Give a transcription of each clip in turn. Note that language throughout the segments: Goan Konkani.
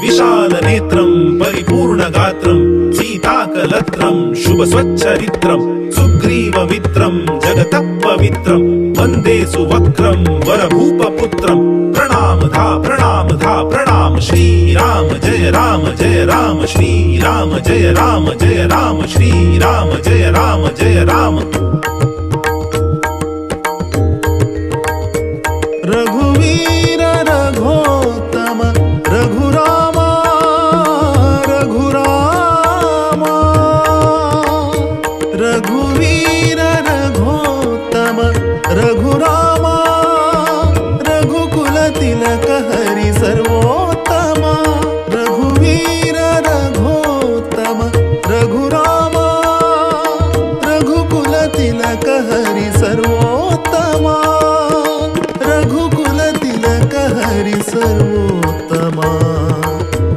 विशाल नेत्रं परिपूर्ण गात्रं सीताकलत्रं शुभ स्वच्छरित्रं सुग्रीवमित्रं जगतः पवित्रं वन्दे सुवक्रं वरभूपपुत्रं प्रणाम धा प्रणाम श्री राम जय राम जय राम श्री राम जय राम जय राम श्री राम जय राम जय राम। रघुवीर रघोत्तम रघुरामा रघुरामा रघुवीर रघोत्तम रघुरामा रघुकुल तिलक हरि सर्वोत्तमा रघुवीर रघोत्तम रघुरामा रघुकुल तिलक हरि सर्वोत्तमा रघुकुल तिलक हरि सर्वोत्तमा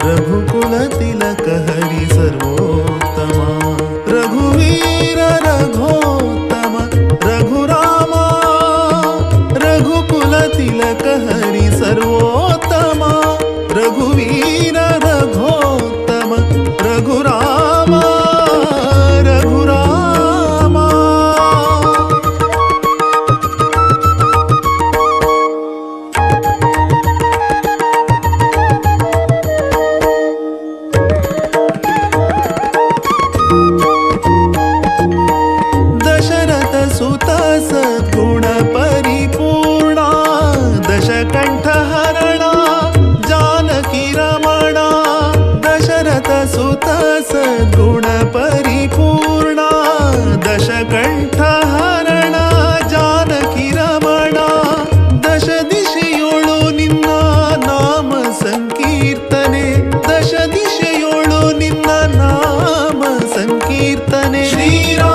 रघुकुल तिलक हरि सर्वोत्तमा रघुवीर रघोत्तम रघुरामा रघुकुल तिलक हरि सर्वोत्तमा रघुवीर रघोत्तम रघुरामा रघुरामा। दशरथ सुत सद्गुण परिपूर्णा दशकंठ हरणा जानकी रमणा दशरथ सुत सद्गुण परिपूर्णा दशकंठ हरणा जानकी रमणा दश दिशೆಯೊಳು ನಿನ್ನ ನಾಮ ಸಂಕೀರ್ತನೆ ದಶ ದಿಶೆಯೊಳು ನಿನ್ನ ನಾಮ ಸಂಕೀರ್ತನೆ Shriram.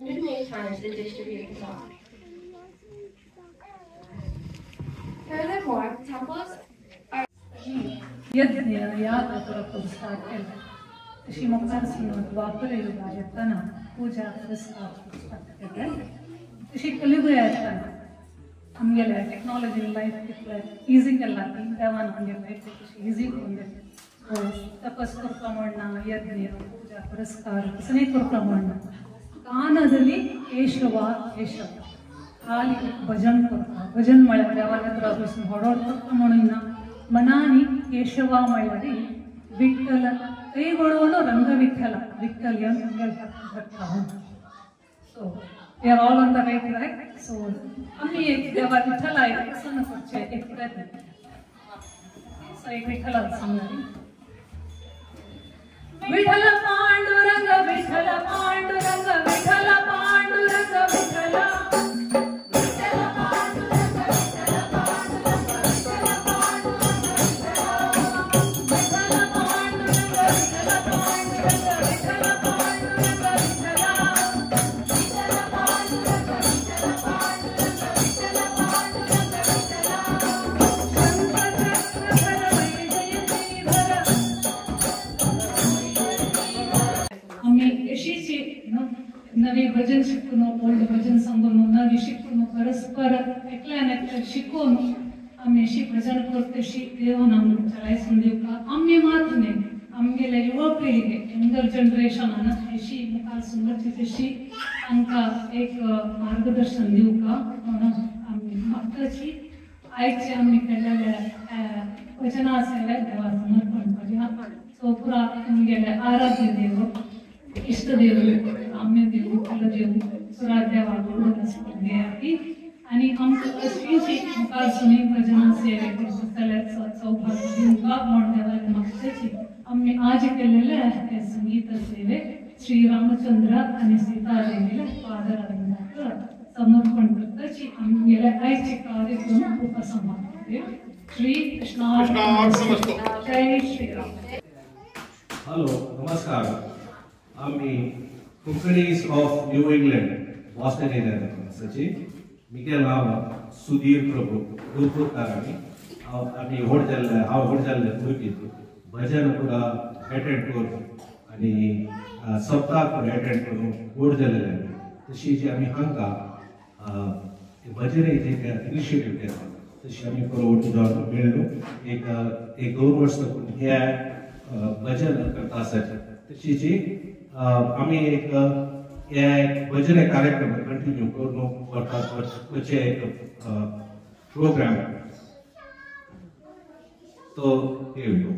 108 times and distribute the song. Furthermore, temples are यज्ञ याग करप स्टार्ट केलें. तशी मुखार सरून द्वापर युगार येतना पुजा पुरस्कार स्टार्ट केलें. तशी कलियुग येतना आमगेले टॅक्नॉलॉजी लायफ कितलें इजी केलां ती देवान आमगे लायफ तशी इजी करून दिली. सो तपस करपा म्हणना, यज्ञ पुजा पुरस्कार कसलें करपा म्हणना, कानाದಲ್ಲಿ ಕೇಶವ ಕೇಶವ ಖಾಲಿ ಭಜನ್ करता. भजन म्हळ्यार देवाल्या त्रास होडोड करता म्हणून ना, मनानी ಕೇಶವ म्हळ्यार ವಿಠ್ಠಲ ಕೈಗೊಡುವನು ರಂಗ Vitthala Vitthal. So we are all on the right track. So आमी एक देवा विठ्ठला एक प्रसन्न करचें एक प्रयत्न. सो एक विठ्ठलाक सांगली, विठ्ठल पांडुरंग विठ्ठल पांडुरंग विठ्ठल पांडुरंग विठ्ठल विठ्ठल पांडुरंग विठ्ठल पांडुरंग विठ्ठल पांडुरंग विठ्ठल पांडुरंग विठ्ठल पांडुरंग विठ्ठल पांडुरंग विठ्ठल विठ्ठल पांडुरंग विठ्ठल पांडुरंग विठ्ठल पांडुरंग विठ्ठल शंख चक्र वैजयंती भर. आमी अशीच नवी भजन शिकून, ओल्ड भजन सांगून, नवी शिकून, परस्पर एकल्यान एकल्याक शिकून आमी अशी भजन करता तशी देवान आमकां चलायसून दिवपा. आमी मात्र न्ही, आमगेले युवा पिळगे यंगर जनरेशनान अशी मुखार सुंदरची तशी तांकां एक मार्गदर्शन दिवपा म्हणून आमी मागताची. आयचे आमी केल्ले भजना आसले देवा समर्पण भजना. सो पुरा आमगेले आराध्य देव, इष्ट देव, आम्य देव, कुलदेव, पुरा देवाक घेयाती आनी आमकां अशीच मुखार सुनी भजना सेवे करता जाल्यार सौभाग्य दिवपा म्हूण देवाक मागताची. आमी आज केलेले हे संगीत सेवे श्री रामचंद्र आनी सीता देवीले पादरविंदाक समर्पण करताची. आमगेले आयचे कार्यक्रम उपसमाप्त. श्री कृष्णार्पणमस्तु. जय श्रीराम. हॅलो, नमस्कार. आमी Konkanis of New England Boston area मिगे नांव सुधीर प्रभू गुरपूरकार. आमी आमी व्हड जाल्ले, हांव व्हड जाल्ले भुरगीं भजन पुरा अटेंड करून आनी सप्ताक अटेंड करून व्हड जालेले. तशी जी आमी हांगा भजने जे इनिशिएटीव घेतला तशी आमी परवड जावन मेळ्ळो एक एक 2 वर्स लागून हे भजन करता आसाचे. तशी जी आमी एक हे भजन कार्यक्रम कंटिन्यू करून वता वचे एक प्रोग्राम तो येवयो.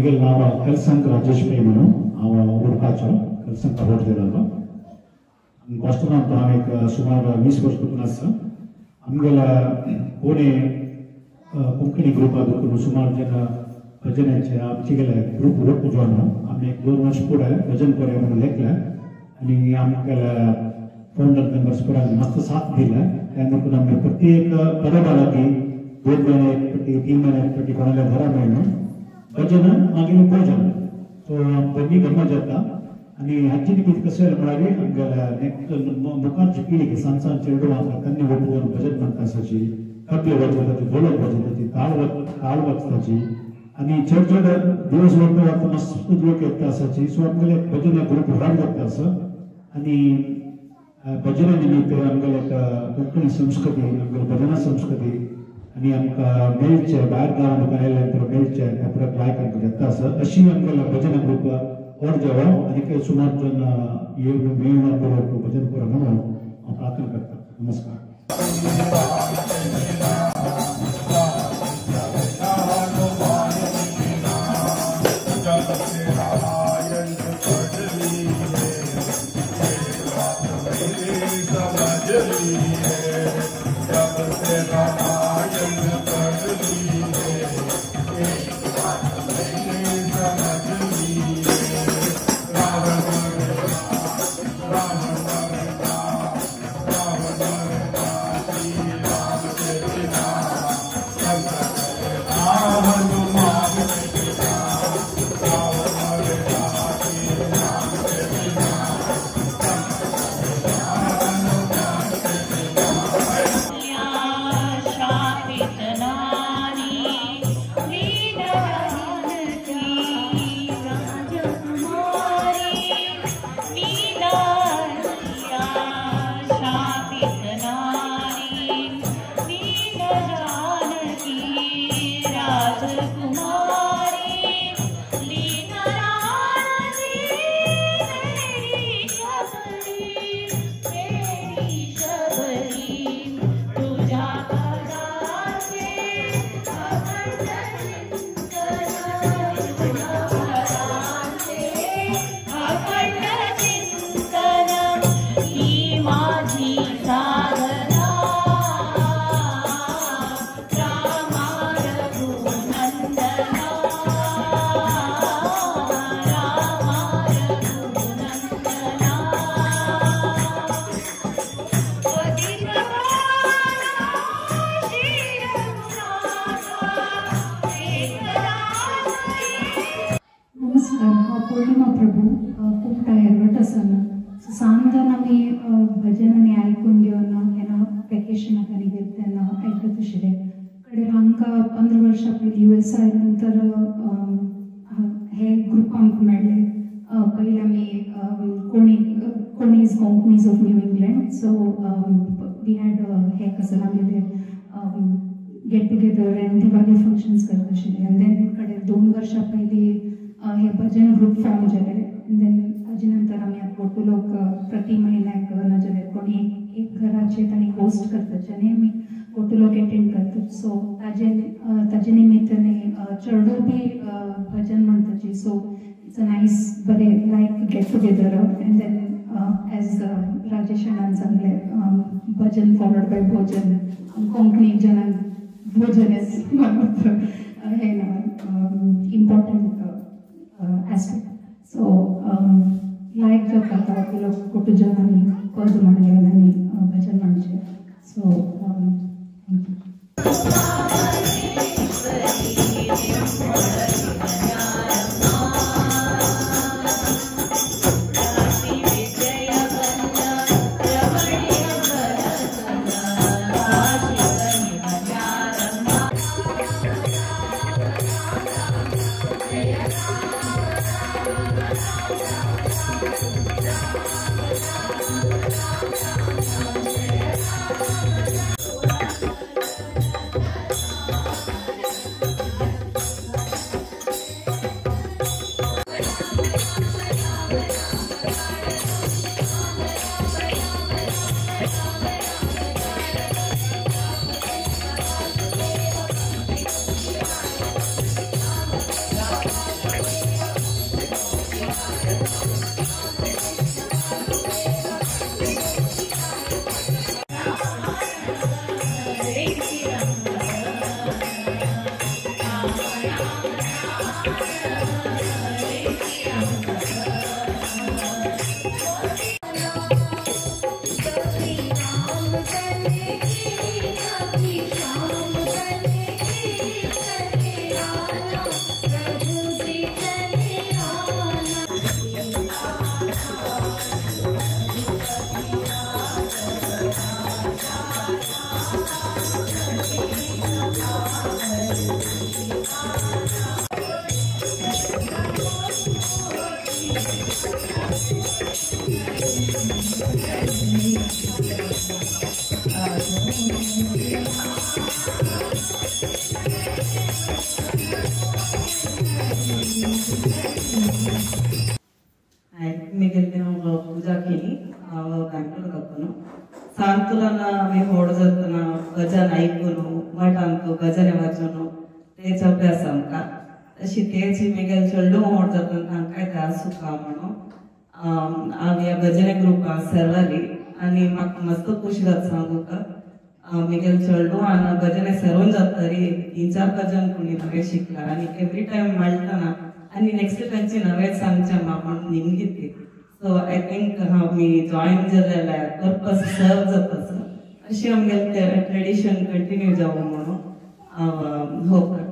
नांव कलसंक राजेश पै म्हणून हांव उडपाचो कलसंक वोट दिलो. बॉस्टनांत हांव एक सुमार 20 वर्स पसून आसा. आमगेल्या कोणे कोंकणी ग्रुपा देखून सुमार जेन्ना भजनाचे आमचे गेले ग्रूप वोट जॉयन आमी एक 2 वर्स फुडें भजन करया म्हणून लेखलें आनी आमगेल्या फावंडर मेंबर्स पुराय मस्त साथ दिले. तेन्ना देखून आमी प्रत्येक परबा लागीं 2 म्हयने एक पटी 3 म्हयने एक पटी कोणाल्या घरा मेळून भजन मागीर भोजन सो दोनी गमत जाता. आनी हाची निमित्त कशें म्हळ्यार आमगेल्या नेक्स्ट मुखारची पिळगी सान सान चेडवां कन्या वटून भजन म्हणटा आसाची, तबले वाजयताची, ढोलक वाजयताची, ताळ वाजताची आनी चड चड दिवस वता वता मस्त लोक येता आसाची. सो आमगेले भजन ग्रूप व्हड जाता आसा आनी भजना निमित्त आमगेले एक कोंकणी संस्कृती आमगेले भजना संस्कृती आनी आमकां मेळचें भायर गांवांत आयल्या नंतर मेळचें त्या परत लायक आमकां जाता आसा. अशी आमगेल्या भजन ग्रूप व्हड जावो आनी सुमार जण येवन मेळून बरोबर भजन करो म्हणून हांव प्रार्थना करता. नमस्कार. Ram पौर्णिमा प्रभू कुमटा हेरवट आसना. सो सांजन आमी भजन आनी आयकून घेवन केन्ना वेकेशनाक आनी गेले तेन्ना आयकत आशिल्ले. कडेन हांकां 15 वर्सां पयलीं US आयले नंतर हे ग्रुप आमकां मेळ्ळे. पयलीं आमी कोणीज Konkanis of New England. So we had हे कसं आमगेले get together and Diwali functions करता आशिल्ले. आनी देन कडेन 2 वर्सां पयलीं हे भजन ग्रुप फॉर्म जाले. आनी देन ताजे नंतर आमी आतां वट्टू लोक प्रति म्हयन्याक नाजाल्यार कोणी एक घराचे तांणी होस्ट करताचे आनी आमी वट्टू लोक एटेंड करतात. सो ताजे निमित्ताने चेडूं बी भजन म्हणटाची. सो it's a nice बरें like get together. And then as Rajesh अण्णान सांगलें भजन फॉलोड बाय भोजन. कोंकणी जनांक भोजन is one of the हे ना इम्पॉर्टंट एस्पेक्ट. सो लायक जाता आतां लोक कुटुंब आमी पद म्हणलें आनी भजन म्हणचें. So thank you. पूजा केली हांव बेंगलोर वतालो. सांतुलान आमी व्हड जातना भजन आयकून मठांत भजन वाजून तेच अभ्यास आमकां. अशी तेच मागीर चेडूं व्हड जातना तांकांय त्रास सुखा म्हणून हांव ह्या भजन ग्रुपाक सेरवाली आनी म्हाका मस्त खुशी जाता सांगूक. मागीर चेडूं आनी भजन सरोवन जातरी 3-4 भजन कोणी नवें शिकला आनी एवरी टायम मेळटना आनी नेक्स्ट तांची नवेंच सांगचें म्हाका म्हणून निमगिती. सो I think आमी जॉईन जालेल्या पर्पज सर्व जाता सर. अशी आमगेले ट्रेडिशन कंटिन्यू जावं म्हणून हांव होप करता.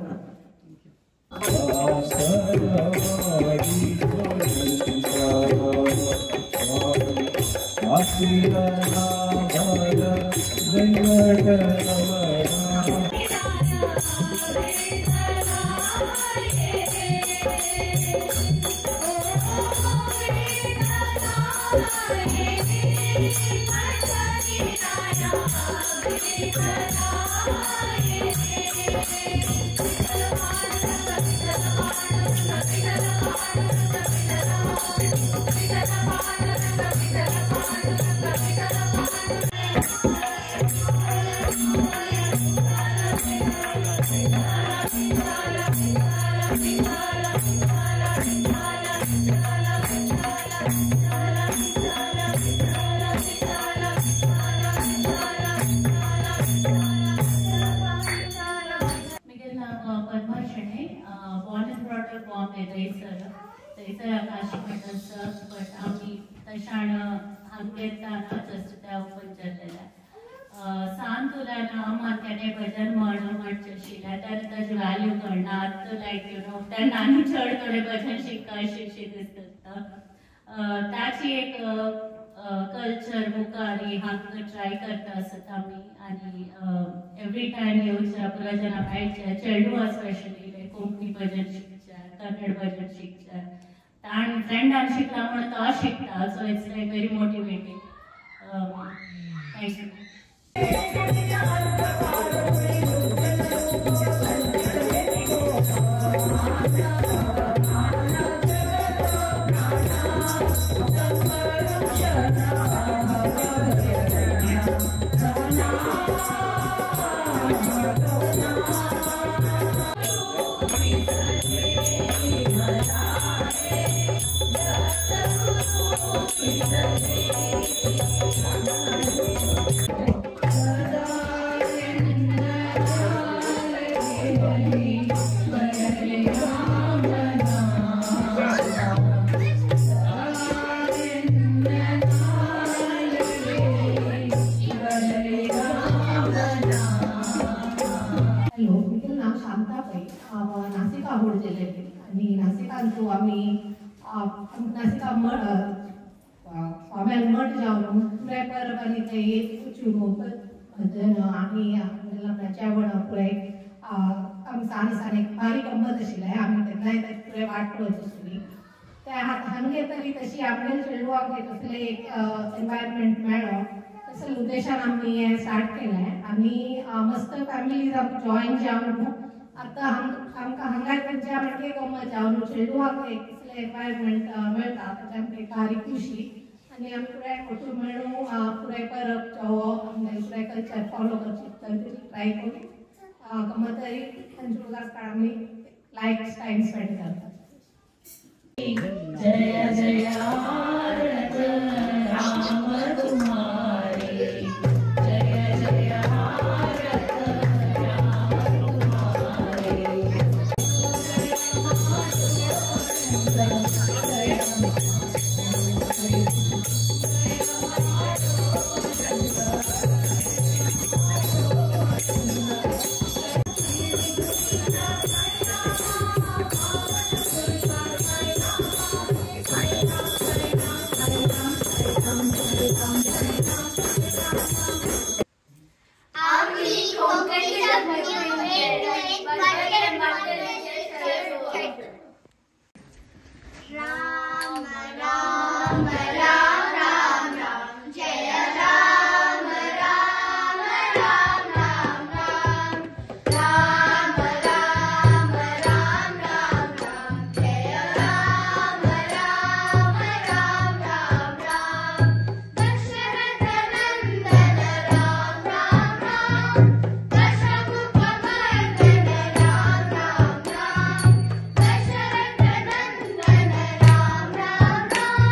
बट आमी तशाण आमगे जस्ट त्या ओपन जाल्लेले. सान तुला अम्मान भजन म्हण म्हणचे आशिल्लें तेन्ना ताजी व्हॅल्यू कळना. आतां लायक you know तेन्ना आनी चड थोडे भजन शिकता अशें दिसता. ताची एक कल्चर मुखार हांगा ट्राय करता आसता आमी आनी एवरी टायम येवच्या भजनां मेळचे चेडवां स्पेशली लायक कोंकणी भजन शिकच्या, कन्नड भजन शिकच्या, ताण फ्रेंडान शिकला म्हणून तो शिकता. So it's like very motivating. Thank you. Hello, म्हजें नांव शांता पै. हांव नासिका होड जिल्ल्यांतली आनी नासिकांतू आमी नासिका मठ स्वाम्यान मठ जावन पुराय परब आनी थंय वचून भजन आनी जेवण पुराय आमी सान सान एक बारीक गम्मत आशिल्लें. आमी तेन्नाय ते पुराय वाट पळयत आशिल्ली. त्या आमगे तरी तशी आमगे चेडवांक तसलें एक एनवायरमेंट मेळ्ळो तसले उद्देशान आमी हें स्टार्ट केलें आनी मस्त फॅमिलीज आमी जॉयन जावन आतां आमकां हांगाय तेंच्या म्हणजे गमत जावन चेडवांक एक तसलें एनवायरमेंट मेळटा ताच्या आमकां एक बारीक खुशी आनी आमी पुराय वटून मेळून पुराय परब जावो आमगे पुराय कल्चर फॉलो करचें तर ट्राय करून गमत तरी तांचे काळ आमी लायक टायम स्पेंड करतात. जय जय भारत राम तुम्हारे, जय जय भारत राम तुम्हारे. Ram Ram Ram Ram Ram Jai Ram Ram Ram Ram Ram Ram Ram Ram Ram Ram Jai Ram Ram Ram Ram Ram Dasharath Nandan Ram Ram Ram दशमुखमर्दन Ram Ram Ram Dasharath Nandan Ram Ram Ram.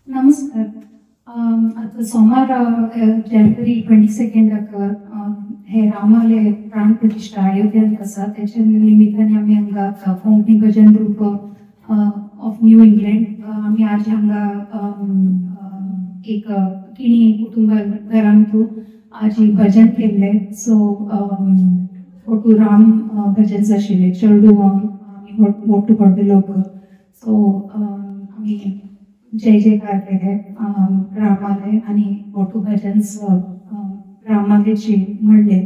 नमस्कार. आता सोमार जानेवारी 22 हे रामाले प्राण प्रतिष्ठा अयोध्यांत आसा, त्याच्या निमित्ताने आमी हांगा Konkani bhajan group of New England आमी आज हांगा एक किणी कुटुंब घरांतू आज एक भजन केल्ले. सो फोटू राम भजन्स आशिल्ले, चेडू आमी मोटू व्हडले लोक. सो आमी जय जयकार केले रामाले आनी मोटू भजन्स रामालेची म्हणले.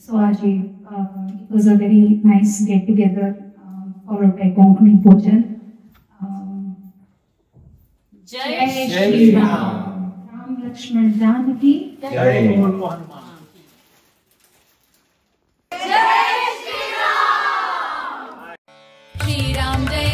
सो आज it was a very nice get together followed by Konkani भोजन. जय श्री राम. राम लक्ष्मण जानकी जय. श्री राम. श्री राम जय.